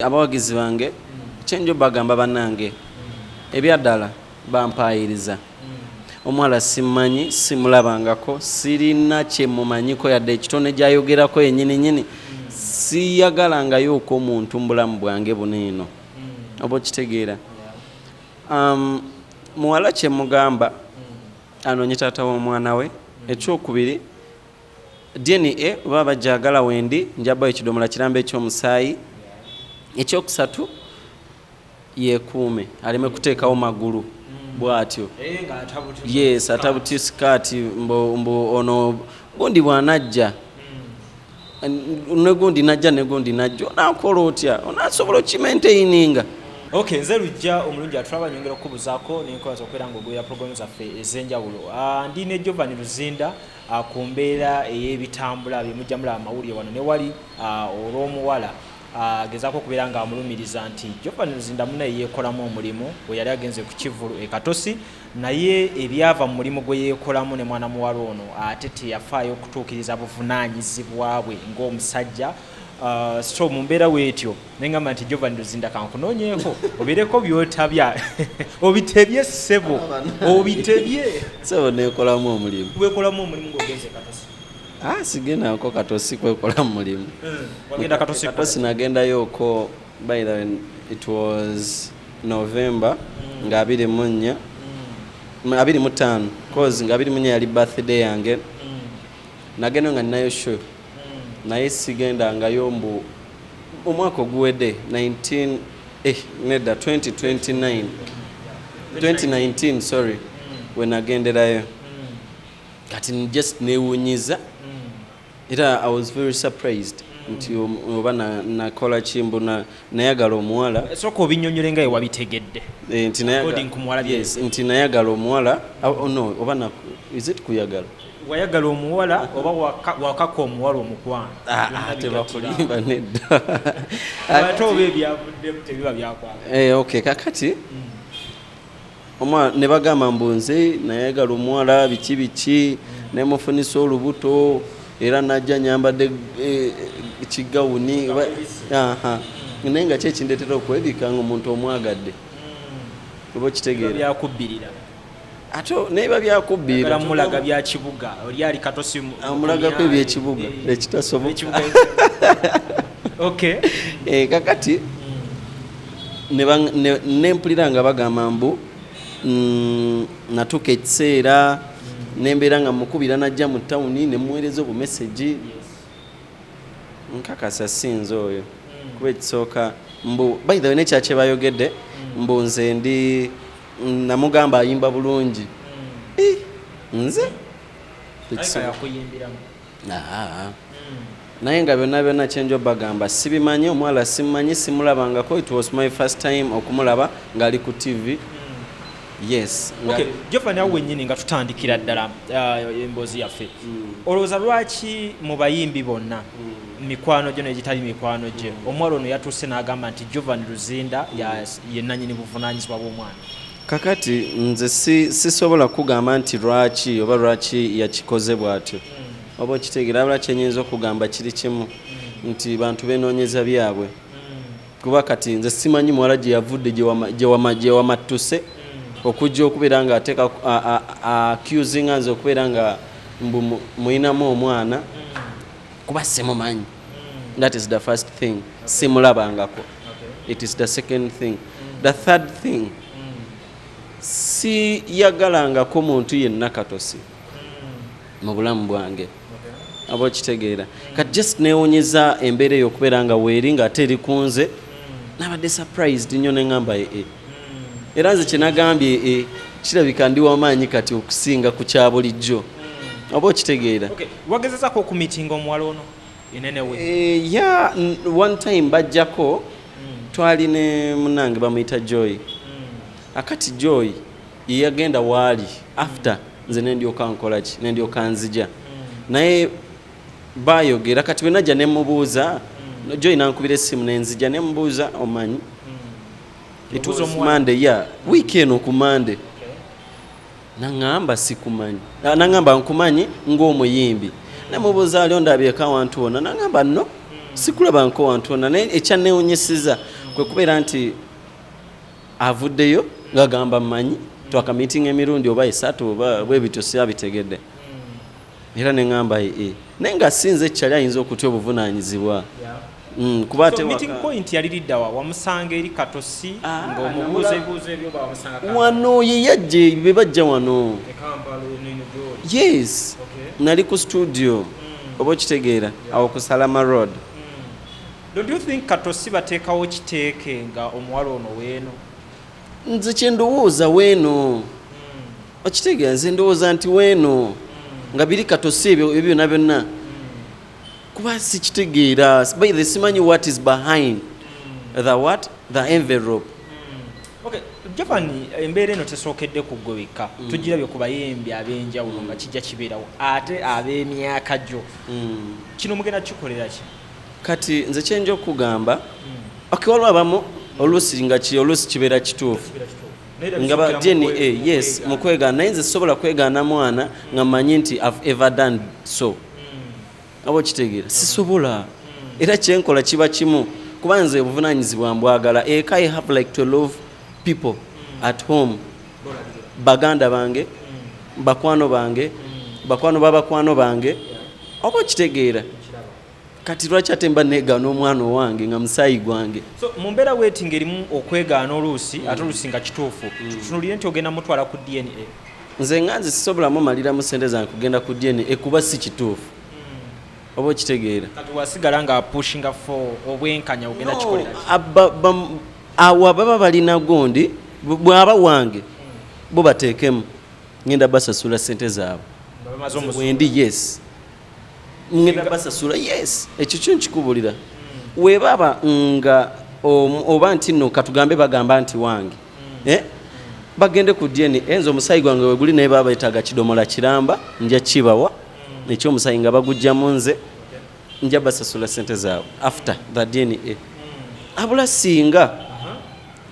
Abawagizi bange kyenjo bagamba, bannange, ebyaddala bampayiriza. Omuwala simmanyi, simulabangako, sirina kyemumanyiko yadde ekitone gyayogerako yenyini nyini. Siyagalangayooko omuntu mu bulamu bwange buno eno, oba okitegeera? Muwala kyemugamba, anoonye taata w'omwana we. Ekyokubiri, DNA oba bajagala, wendi njabayo ekidomola kiramba ekyomusaayi. Ekyokusatu, yekuume aleme kuteekawo magulu bw'atyo. Yes, atabuti sikaati mbu ono gundi bw'anajja ne gundi najja ne gundi najja, onaakola otya? Onaasobola okimaintaininga? Ok, nze Lujja omulungi atulaba, nyongera okukubuzaako nenkola okubeera nga ogoberera programu zaffe ez'enjawulo. Ndi ne Jovan Luzinda ku mbeera ey'ebitambula byemujja mulaba amawulire wano ne wali, olw'omuwala gezaako okubeera nga amulumiriza nti Jovan Luzinda munaye yeekolamu omulimu bwe yali agenze ku kivulu e Katosi, naye ebyava mu mulimu gwe yeekolamu ne mwana muwala ono, ate teyafaayo okutuukiriza buvunaanyizibwa bwe ng'omusajja. So mu mbeera weetyo neŋŋamba nti Jovan Luzinda, kankunoonyeeko obeereko byotabya, obitebye ssebo, obitebye. Sebo, neekolamu omulimu? Weekolamu omulimu ng'ogenze Katosi. Ah, sigendako Katosi kwekolamu mulimu. Wagenda Katosi? Katosi nagendayoko, by the way, it was November nga 24, 25, cause nga 24 yali birthday yange. Nagenda nga ninayo show, naye sigendangayo mbu omwaka oguwedde 19, nedda, 2029, 2019, sorry, we nagenderayo. Kati just newunyiza era I was very surprised nti oba nakola ki mbu nayagala omuwala. Sooka obinyonyole nga wewabitegedde. Nti According ku muwala. Yes, nti nayagala omuwala. Oh, no, oba is it kuyagala? Wayagala omuwala oba wakaka omuwala omukwano? Ah, ah, tebakulimba, nedda. Ate oba ebyavuddemu tebiba byakwagala. Okay, kakati omwana ne bagamba mbu nze nayagala omuwala, biki biki, nemufunisa olubuto, era najja nyambadde kigawuni. Aha. Naye nga ki ekindetera okwebika nga omuntu omwagadde, oba okitegeera? Byakubbirira. Ate naye babyakubbirira. Agala mulaga bya kibuga, oli ali Katosi Amulagako ebyekibuga ekitasoboka. Ekibuga. Okay. Kakati nempulira nga bagamba mbu natuuka ekiseera nembeera nga mukubira najja mu tawuni nemuweereza obumesagi. Nkakasa sinze oyo, kuba ekisooka mbu, by the way, nekyakye bayogedde mbu nze ndi namugamba ayimba bulungi. Eh, nze? Alika yakuyimbiramu. Ah. Naye nga byonna byonna kyenjo bagamba sibimanyi, omuwala simumanyi, simulabangako. It was my first time okumulaba ng'ali ku TV, yes. Okay, Jovan, awo wennyini nga tutandikira ddala emboozi yaffe, olowooza lwaki mu bayimbi bonna, mikwano gye negitali mikwano gye, omuwala ono yatuuse n'agamba nti Jovan Luzinda ye nannyini buvunaanyizibwa bw'omwana? Kakati nze sisobola kugamba nti lwaki oba lwaki yakikoze bw'atyo, oba okitegeera? Wabula kyenyinza okugamba kiri kimu, nti bantu benoonyeza byabwe, kuba kati nze simanyi muwala gye yavudde, gye wamattuse okujja okubeera nga ateeka accusinga nze okubeera nga mbu muyinamu omwana, kuba simumanyi. That is the first thing, simulabangako. It is the second thing. The third thing, siyagalangako muntu yenna Katosi mu bulamu bwange, oba okitegeera? Kati just newunyeza embeera eyo okubeera nga weeri ng'ate eri ku nze. Nabadde surprised nnyo, neŋŋamba ee, era nze kyenagambye, kirabika ndi wamaanyi kati okusinga ku kya bulijjo, oba okitegeera? Okay, wagezezako okumitinga omuwala ono enene we? Yeah, one time bajjako, twali ne munange bamuyita Joy. Akati Joy yeyagenda waali after nze nendyoka nkolaki, nendyoka nzija, naye bayogera. Kati bwe najja nemubuuza, Joy nankubira essimu, nenzija nemubuuza, omanyi it Obuuza was omuwala? Monday, yeah, week eno ku Monday. Naŋŋamba sikumanyi. Ah, naŋŋamba nkumanyi ng'omuyimbi. Nemubuuza, ali ondabyeko awantu wonna? Naŋŋamba no. Sikulabangako wantu wonna. Naye ekyanneewunyisiza kwe kubeera nti avuddeyo ng'agamba, mmanyi twakamiitinga emirundi oba esatu oba bwe bityo, syabitegedde. Era ne ŋŋamba ee, naye nga sinze ekyali ayinza okutya obuvunaanyizibwa. Kuba ate So meeting point yali liddawa? Wamusanga eri Katosi Ah, ng'omubuuza ebibuuzo ebyo, ba wamusanga Kampala? Wano ye yajja, be bajja wano. E Kampala eno eno gy'oli? Yes. Nali ku studio, oba okitegeera, awo ku Salama Road. Don't you think Katosi bateekawo kiteeke nga omuwala ono weeno? Nze kyendowooza weeno, okitegeera, nze ndowooza nti weeno nga biri Katosi ebyo ebyo byonna byonna, kuba sikitegeera. By the simanyi what is behind the what, the envelope. Okay, Jovan, embeera eno tesookedde ku ggwe wekka. Tugirabye ku bayimbi ab'enjawulo nga kijja kibeerawo, ate ab'emyaka gyo. Kino mugenda kikolera ki? Kati nze kyenja okugamba, okay, waliwo abamu oluusi nga oluusi kibeera kituufu nga ba DNA, yes, mu kwegaana, naye nze sisobola kwegaana mwana nga mmanyi nti I've ever done so, oba okitegeera, sisobola. Era kyenkola kiba kimu, kuba nze obuvunaanyizibwa mbwagala. Eka I have like 12 people at home, baganda bange, bakwano bange, bakwano babakwano bange, oba okitegeera. Kati lwaki ate mba neegaana omwana owange nga musaayi gwange? So mu mbeera bweti ng'erimu okwegaana oluusi, ate oluusi nga kituufu, tutunulire nti ogenda mutwala ku DNA? Nze nga nze sisobola mumaliramu sente zange kugenda ku DNA kuba si kituufu, oba okitegeera. Kati wasigala nga pushinga for obwenkanya, ogenda kikolera ki? Awo ababa balina gundi, bw'aba wange bo bateekemu, ngenda basasula sente zaabwe. Nga bamaze omusuula. Wendi, yes, ngenda basasula, yes, ekyo kyo nkikubulira. Webaba nga oba nti nno katugambe bagamba nti wange, eh? Bagende ku DNA. Nze omusaayi gwange weguli, naye baba betaaga kidomola kiramba nja kibawa ekyomusayi nga bagugjamu. Nze nja basasula sente zaabwe after the DNA. Abula singa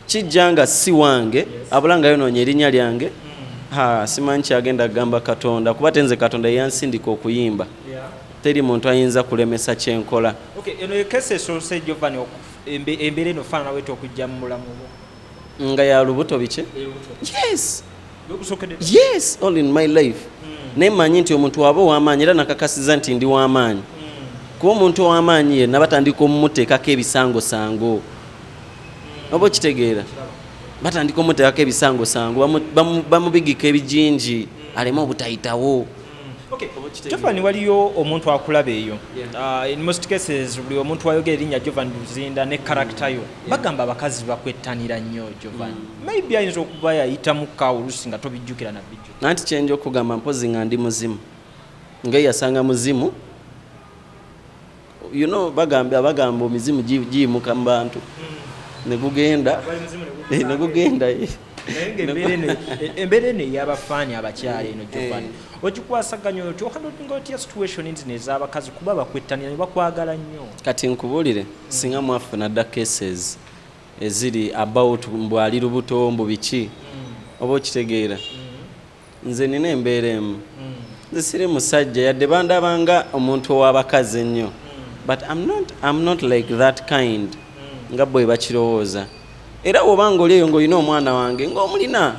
kijja nga si wange, abula nga yonoonya erinnya lyange, ha, simanyi kyagenda kugamba Katonda, kuba tenze Katonda yeyansindika okuyimba. Teri muntu ayinza kulemesa kyenkola. Okay, eno ekesi esoose, Jovan, embeera eno faanana bweti okujja mu bulamu bwo? Nga ya lubuto biki? Yes. Lwekusookedde? Yes, all in my life. Naye mmanyi nti omuntu waba ow'amaanyi, era nakakasiza nti ndi w'amaanyi, kuba omuntu ow'amaanyi yenna batandika omumuteekako ebisangosango, oba okitegeera, batandika omuteekako ebisangosango, bamubigika ebijinji aleme obutayitawo. Okay. Okitegeera. Jovan, waliyo omuntu akulaba eyo. In most cases buli omuntu ayogera erinnya Jovan Luzinda ne character yo, bagamba abakazi bakwettanira nnyo. Jovan, maybe ayinza okuba yayitamu kaawo oluusi nga tobijjukira na bijjukira. Nanti kyenja okugamba, mpozi nga ndi muzimu, nga yasanga muzimu, bagamba emizimu giyimuka mu bantu ne gugenda, ne gugenda. Naye nga embeera eno ey'abafaani abakyala eno, Jovan, ogikwasaganya otya? Ohandlinga otya situation zino ez'abakazi, kuba bakwettanira ne bakwagala nnyo? Kati nkubuulire, singa mwafuna dda cases eziri about mbu ali lubuto, mbu biki, oba okitegeera, nze nina embeera emu. Nze siri musajja yadde bandabanga omuntu ow'abakazi ennyo, but I'm not like that kind nga bwe bakirowooza. Era bw'obanga oli eyo ng'olina omwana wange, ng'omulina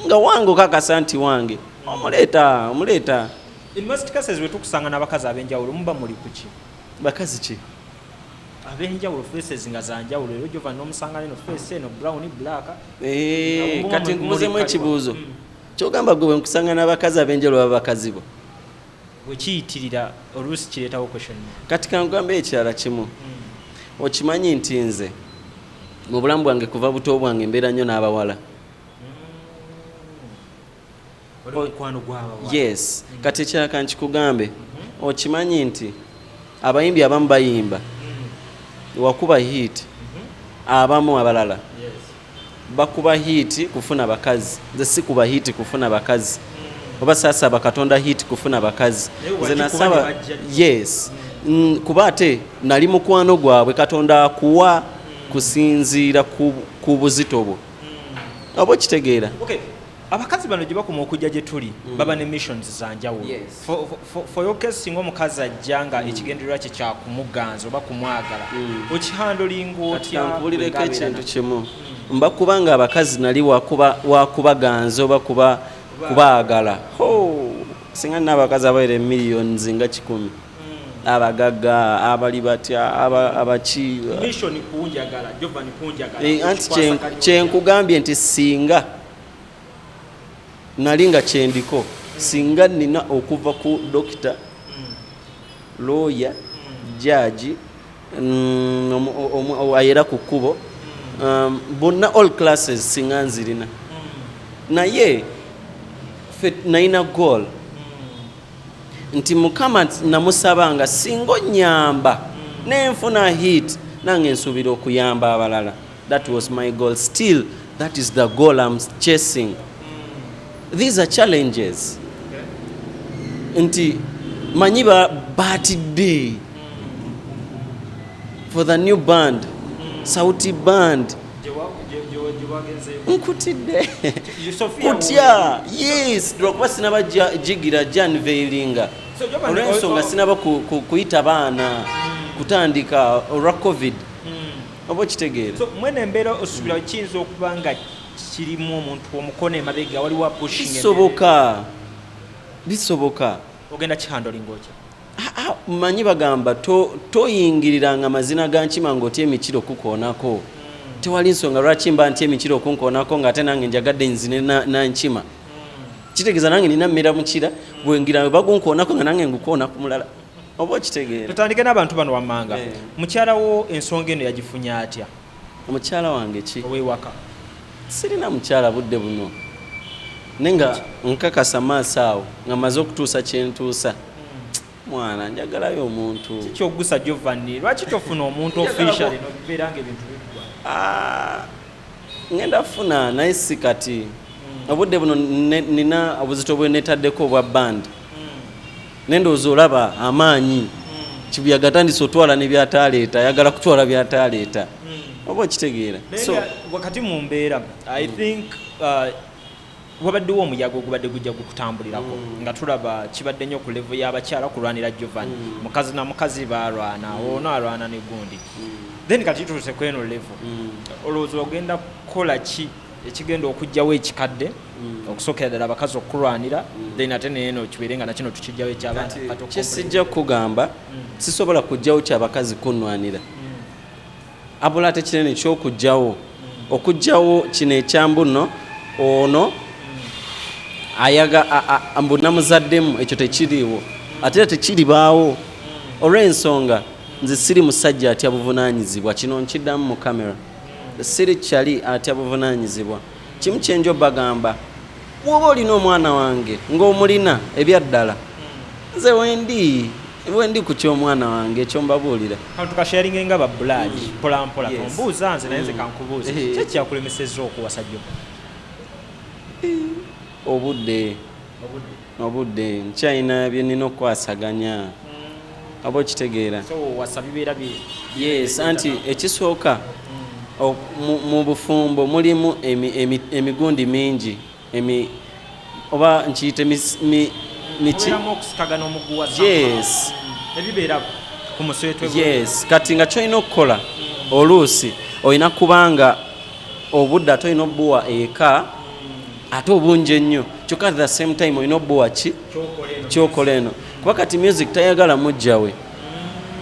nga wange, okakasa nti wange, omuleeta, omuleeta. In most cases bwe tukusanga n'abakazi ab'enjawulo, muba muli kuki? Bakazi ki? Ab'enjawulo, faces nga zanjawulo, era Jovan n'omusanga neno face eno brown, black. Eh, Nga kati nkubuzemu muli ekibuuzo. kaliwa. Kyogamba gwe bwe nkusanga n'abakazi ab'enjawulo, baba bakazi bo? Bwe kiyitirira oluusi kireetawo question mark. Kati kankugambe ekirala kimu. Okimanyi nti nze mu bulamu bwange, kuva buto bwange, mbeera nnyo n'abawala? Oli mukwano gw'abawala? Yes. Kati ekirala kankikugambe, okimanyi nti abayimbi abamu bayimba wakuba hit, abamu abalala bakuba hit kufuna bakazi. Nze sikuba hit kufuna bakazi, oba saasaba Katonda hit kufuna bakazi. Naye Nze wagikuba nasaba ne bajja. Yes. Kuba ate nali mukwano gwabwe. Katonda akuwa kusinziira ku buzito bwo, oba okitegeera. Okay. Abakazi bano gye bakoma okujja gye tuli, baba ne missions za njawulo. For your case, singa omukazi ajja nga ekigendererwa kye kyakumuganza oba kumwagala, okihandlinga Kati otya? Kankubuulireko Bwe ng'abeera ekintu kimu. Mba kubanga abakazi nali wakubaganza oba kubaagala. Ho, singa nina abakazi abawerera emiliyoni nga 100, abagagga, abali batya, abaki. Mission kunjagala, Jovan kunjagala. Eh, anti okikwasaganya. Kyenkugambye nti singa nali nga kyendiko, singa nina okuva ku dokita, lawyer, judge, ayera ku kkubo, bonna, all classes, singa nzirina. Naye fe nalina goal nti Mukama namusabanga singa onyamba nenfuna hit, nange nsuubira okuyamba abalala. That was my goal. Still that is the goal I'm chasing. These are challenges nti manyi batidde for the new band, Sauti Band. Gye wagenzeeko. Nkutidde. Sophia. Kutya, yes, lwakuba sinaba jigira janveilinga. So, Jovan, Olw'ensonga sinaba kuyita baana kutandika olwa COVID, oba okitegeera? So mwene embeera osuubira kiyinza okuba nga kirimu omuntu omukono emabega, waliwo pushing? Bisoboka, bisoboka. Ogenda kihandlinga otya? Ah, ah, manyi bagamba toyingiriranga mazina ga nkima ng'otya emikiro kukoonako. Tewali nsonga lwaki mba ntya emikiro okunkoonako ng'ate nange njagadde nzine na nkima. Kitegeeza nange nina mmera mukira bwengira bagunkoonako nga nange ngukoona ku mulala, oba okitegeera? Tutandike n'abantu bano wammanga. Eh. Mukyala wo ensonga eno yagifunye atya? Omukyala wange ki? Ow'ewaka. Sirina mukyala budde buno, naye nga nkakasa maaso awo nga maze okutuusa kyentuusa, mwana njagalayo omuntu. Kikyogusa Giovanni, lwaki tofuna omuntu officially nobibeera nga ebintu biggwa? Ah, ngenda funa, naye si kati. Obudde buno nina obuzito bwe netaddeko obwa band, nendowooza olaba amaanyi kibuyaga atandise otwala nebyataleeta, ayagala kutwala byataleeta, oba okitegeera? Naye So nga wakati mu mbeera, I think wabaddewo omuyaga ogubadde gujja gukutambulirako, nga tulaba kibadde nnyo ku level y'abakyala kulwanira Jovan. Mukazi na mukazi balwana, ono alwana ne gundi, then kati tutuuse ku eno level. Olowooza ogenda kukola ki ekigenda okuggyawo ekikadde, okusookera ddala abakazi okulwanira, then ate neeno kibeere nga nakino tukijjawo ekyabaana? Kati Kyesijja kukugamba, sisobola kugjawo kyabakazi kunwanira, abula ate kinene kyokugjawo, okugjawo kino ekyambu nno ono ayaga mbu namuzaddemu, ekyo tekiriiwo, ate era tekiribaawo, olw'ensonga nze siri musajja atya buvunaanyizibwa. Kino nkiddamu mu kamera, siri kyali atya buvunaanyizibwa. Kimu kyenjo bagamba, bw'oba olina omwana wange ng'omulina ebyaddala, nze wendi ku ky'omwana wange, ekyo mbabuulira. Kano tukasharinge nga babulaagi mpola mpola. Tombuuza nze, naye nze kankubuuza. Ki ekyakulemesezza okuwasa Jovan? Obudde, obudde. Nkyalina bye nina okukwasaganya, oba okitegeera? So wasa bibeera bi Yes, anti ekisooka, mu bufumbo mulimu emigundi mingi, oba nkiyite miki? Mubeeramu okusikagana omuguwa. Yes. Ebibeera ku muswetwe. Yes, kati nga kyolina okukola, oluusi olina kubanga obudde ate olina obuwa eka ate obungi ennyo, kyokka at the same time olina obuwa ki? Kyokola eno. Kyokola eno, kuba kati music tayagala mujjawe.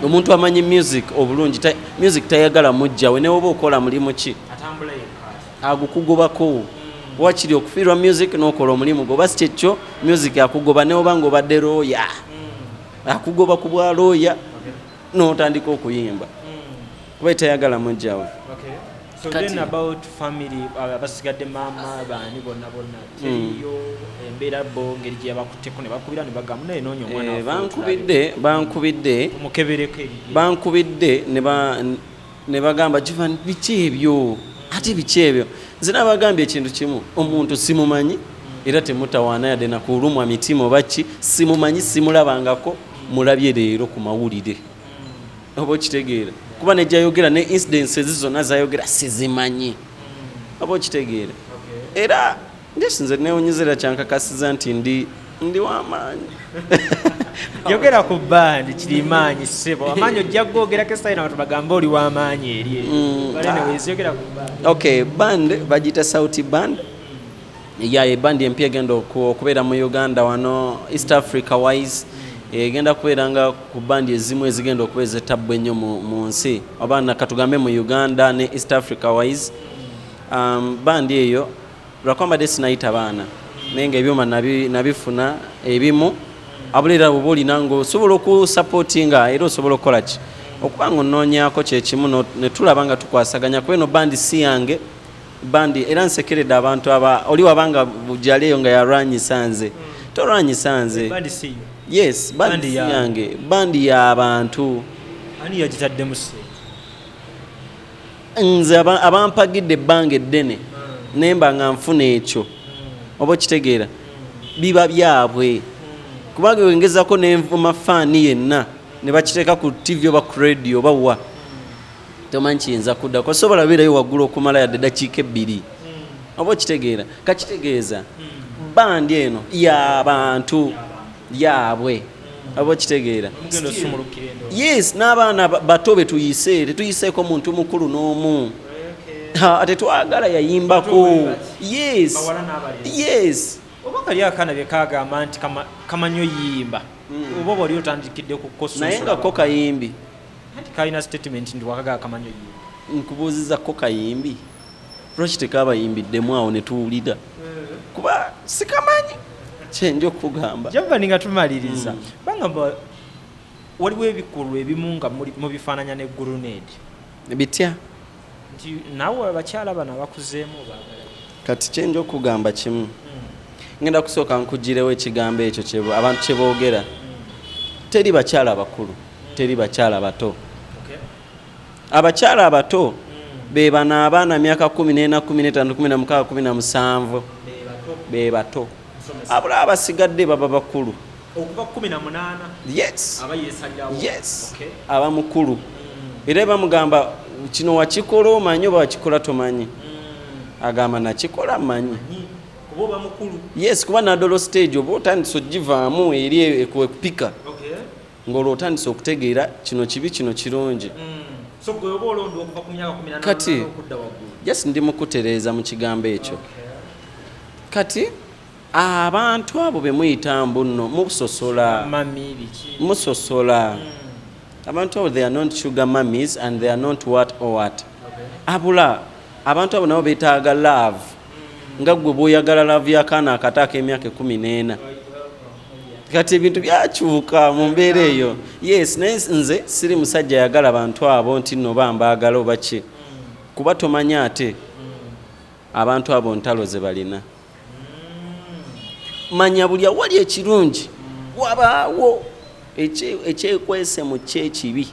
Omuntu amanyi music obulungi, music tayagala mujjawe, newoba okola mulimu ki. Atambula yekka. Agukugobako. Wakiri okufiirwa music n'okola omulimu gwe, oba si kyekyo music akugoba, newoba nga obadde looya, akugoba ku bwa looya n'otandika okuyimba, kuba tayagala mujjawe. Okay. So Kati- then about family, abasigadde, maama baani bonna bonna, teriyo embeera bo ngeri gye yabakutteko ne bakubira ne bagamba naye noonya omwana Eh, waffe? Bankubidde. Tumukebereko ebibye. Bankubidde ne bagamba, "Jovan, biki ebyo? Ate biki ebyo?" Nze nabagambye ekintu kimu, omuntu simumanyi, era temutawaana yadde nakulumwa mitima oba ki. Simumanyi, simulabangako, mulabye leero ku mawulire, oba okitegeera? Kuba nejayogera ne incidences zonna zayogera sizimanyi, oba okitegeera? Era Yes, nze newunyizira, kyankakasiza nti ndi w'amaanyi. Yogera ku bandi Kirimaanyi, ssebo. Amaanyi ojja gogerako esayina, abantu bagambe oli w'amaanyi eri. But anyways, yogera ku bandi. Okay, band bagiyita Sauti Band. Ya ebandi empya egenda okubeera mu Uganda wano, East Africa wise, egenda kubeera nga ku bandi ezimu ezigenda okuba ezetabbu ennyo mu nsi, oba nakatugambe mu Uganda ne East Africa wise. Bandi eyo lwakuba mbadde sinayita baana, naye nga ebyuma nabifuna ebimu. Abula era oba olina nga osobola okusupportinga, era osobola okukola ki, okuba nga onoonyaako kyekimu ne tulaba nga tukwasaganya, kuba eno bandi si yange bandi. Era nsekeredde abantu aba oli wabanga gyali eyo nga yalwanyisa nze. Tolwanyisa nze. Bandi si yo? Yes, bandi Bandi si yange, bandi y'abantu. Ani yagitaddemu ssente? Nze abampagidde ebbanga eddene, nemba nga nfuna ekyo, oba okitegeera, biba byabwe, kubanga wengezako nenvuma faani yenna ne bakiteeka ku TV oba ku radio oba wa, tomanyi kiyinza kuddako. Osobola beerayo waggulu okumala yadde dakiika 2, oba okitegeera. Kakitegeeza bandi eno y'abantu, yaabwe, oba okitegeera. Mugenda osumulukira endowooza. Yes, n'abaana bato betuyise, tetuyiseeko muntu mukulu n'omu. Ha, tetwagala yayimbako. Bato bwe bati. Yes. Bawala n'abalenzi. Yes. Oba kali akaana bye kagamba nti kamanyi oyimba, oba wali otandikidde ku kosunsula? Naye nga ko kayimbi. Anti kalina statement nti wakagaa kamanyi oyimba. Nkubuuziza, ko kayimbi? Lwaki tekabayimbiddemu awo ne tuwulira? Kuba sikamanyi, kyenja okugamba. Javani, nga tumaliriza, bagamba waliwo ebikolwa ebimu nga mubifaananya ne grenade. Bitya? Nti naawe abakyala bano abakuzeemu baagala. Kati kyenja okugamba kimu, ngenda kusooka nkugirewo ekigambo ekyo abantu kyeboogera. Teri bakyala bakulu, teri bakyala bato. Abakyala abato be bano abaana myaka 14, 15, 16, 17, be bato. Abula abasigadde baba bakulu. Okuva 18? Yes. Aba yesalirawo? Yes. Aba mukulu, era bamugamba, "Kino wakikola omanyi oba wakikola tomanyi?" Agamba, "Nakikola mmanyi." Kuba oba mukulu. Yes, kuba nadolo stage oba otandise ogivaamu eri ekupika, ng'olwo otandise okutegeera kino kibi, kino kirungi. So gwe oba olonda okuva ku myaka 18 okudda waggulu? Yes, ndi mukutereeza mu kigambo ekyo. Kati abantu abo be muyita mbu nno musosola, mami biki? Musosola abantu abo. They are not sugar mummies and they are not what or what. Abula abantu abo nabo beetaaga love nga gwe bw'oyagala love y'akaana akato ak'emyaka 14. Kati ebintu byakyuka mu mbeera eyo. Yes, naye nze siri musajja ayagala bantu abo nti nno oba mbaagala oba ki, kuba tomanyi ate abantu abo ntalo ze balina. Manya buli awali ekirungi wabaawo ekyekwese mu kyekibi,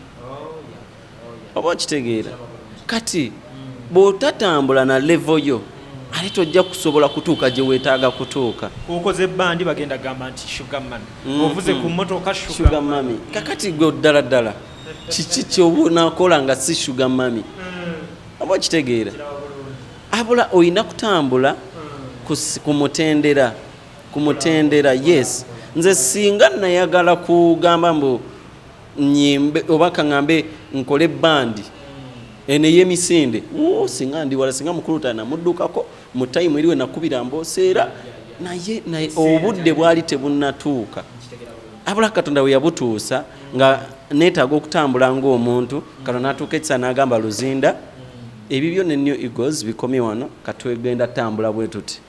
oba okitegeera. Kati bw'otatambula na level yo, ate tojja kusobola kutuuka gye weetaaga kutuuka. Okoze ebbandi, bagenda gamba nti sugar mummy. Ovuze ku motoka, sugar sugar. Mummy. Kakati gwe ddala ddala kiki kyoba onaakola nga si sugar mummy, oba okitegeera? Abula olina kutambula ku mutendera. Yes, nze singa nayagala kugamba mbu nyimbe oba kaŋŋambe nkole bandi eno ey'emisinde, wo singa ndi wala, singa mukulu tanamuddukako mu time eriwe nakubira mbooseera naye obudde bwali tebunnatuuka. Abula Katonda bwe yabutuusa nga neetaaga okutambula ng'omuntu, Katonda n'atuuka ekisa n'agamba, "Luzinda, ebibyo ne New Eagles bikomye wano, katwegenda tambula bwe tuti."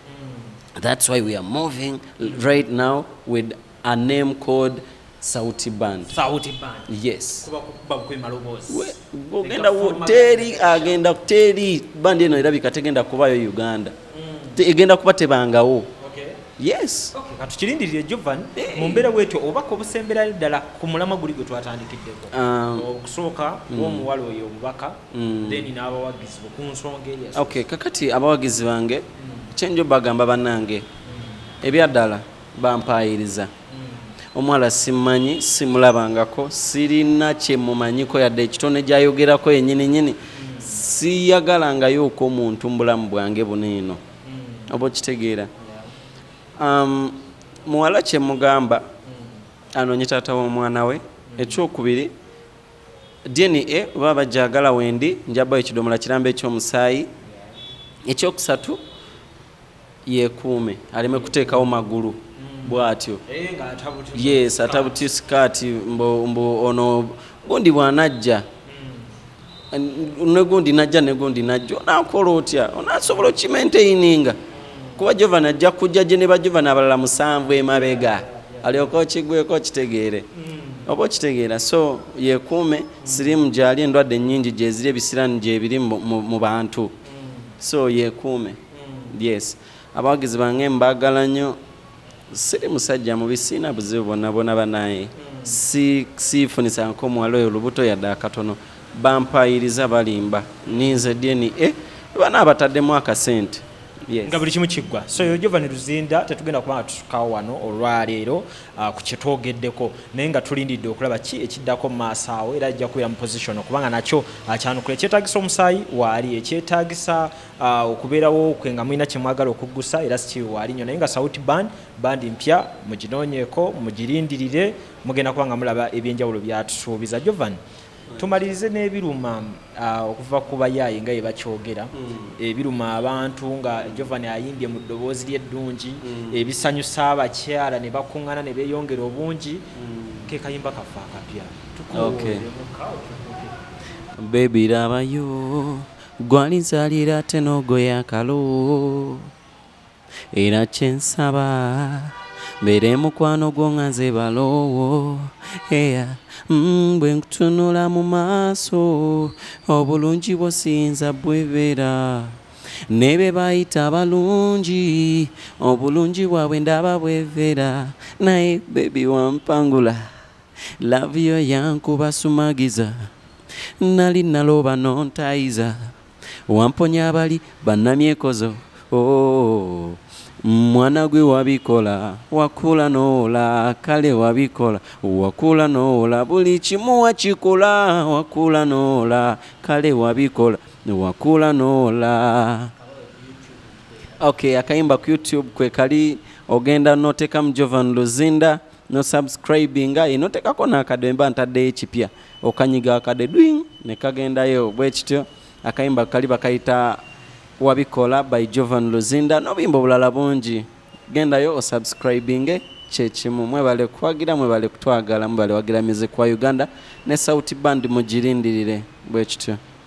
That's why we are moving right now with a name called Sauti Band. Sauti Band. Yes. Kuba kukuba bukubi maloboozi. Ogenda teri agenda teri bandi eno erabika tegenda kubayo Uganda. Egenda kuba tebangawo. Yes. Okay, katukirindirire. Jovan, mu mbeera bwetyo, obubaka obusemberayo ddala ku mulamwa guli gwe twatandikiddeko, okusooka w'omuwala oyo obubaka, then n'abawagizi bo ku nsonga eri. Okay, kakati abawagizi bange kyenjo bagamba, bannange, ebyaddala bampaayiriza. Omuwala simmanyi, simulabangako, sirina kyemumanyiko yadde ekitone gyayogerako yenyini nyini. Siyagalangayooko omuntu mu bulamu bwange buno eno, oba okitegeera. Muwala kyemugamba anoonye taata w'omwana we. Ekyokubiri, DNA oba bajagala wendi njabayo ekidomola kiramba ekyomusaayi. Ekyokusatu, yekuume aleme kuteekawo magulu bw'atyo. Yes, atabuti sikaati mbu ono gundi bw'anajja ne gundi najja ne gundi najja, onaakola otya? Onaasobola okimaintaininga? Kuba Jovan ajja kujja gye ne baJovan abalala 7 emabega, alyoke okigweko okitegeere oba okitegeera. So yekuume, siriimu gyali, endwadde ennyingi gyeziri, ebisiraani gyebiri mu bantu, so yekuume. Yes, abawagizi bange mbaagala nnyo. Siri musajja mubi, siina buzibu bwonna bwonna banaye. Siifunisangako omuwala oyo lubuto yadde akatono. Bampayiriza, balimba. Ninze DNA bana abataddemu akasente. Yes. Nga buli kimu kiggwa. So yo Jovan Luzinda, tetugenda kubanga tusukawo wano olwaleero ku kyetwogeddeko, naye nga tulindidde okulaba ki ekiddako mu maaso awo. Era ajja kubeera mu position okubanga nakyo akyanukula. Ekyetagisa omusaayi waali, ekyetagisa okubeerawo kwe nga mulina kyemwagala okuggusa, era si waali nnyo. Naye nga Sauti Band, bandi mpya, muginoonyeeko, mugirindirire, mugenda kuba nga mulaba ebyenjawulo byatusuubiza. Jovan, tumalirize n'ebiruma okuva ku bayaaye nga bye bakyogera, ebiruma abantu nga Jovan ayimbye mu ddoboozi ly'eddungi, ebisanyusa abakyala ne bakuŋŋaana ne beeyongera obungi, ke kayimba kaffe akapya. Tukowoolemu otuvuge. Baby, rabayo gwalinzalira ate n'ogoya akalo, era kyensaba mbeere mukwano gwo nga nze baloowo. Eya, bwe nkutunula mu maaso, obulungi bwo siyinza bwebeera ne be bayita abalungi, obulungi bwabwe ndaba bweveera. Naye baby, wampangula, love yo yankuba sumagiza, nali naloba nontayiza, wamponya abali bannamyekozo. Oh, mwana gwe wabikola, wakula noola, kale wabikola, wakula noola, buli kimu wakikola, wakula noola, kale wabikola, wakula noola. Okay, akayimba ku YouTube kwe kali, ogenda notekamu Jovan Luzinda no subscribinga, notekako n'akade, mba ntaddeyo ekipya, okanyiga akade dwing ne kagendayo bwe kityo. Akayimba kali bakayita Wabikola by Jovan Luzinda, n'obuyimba obulala bungi. Gendayo osubscribinge, kyekimu. Mwebale kuwagira, mwebale kutwagala, mwebale wagira music wa Uganda ne Sauti Band, mugirindirire bwe kityo.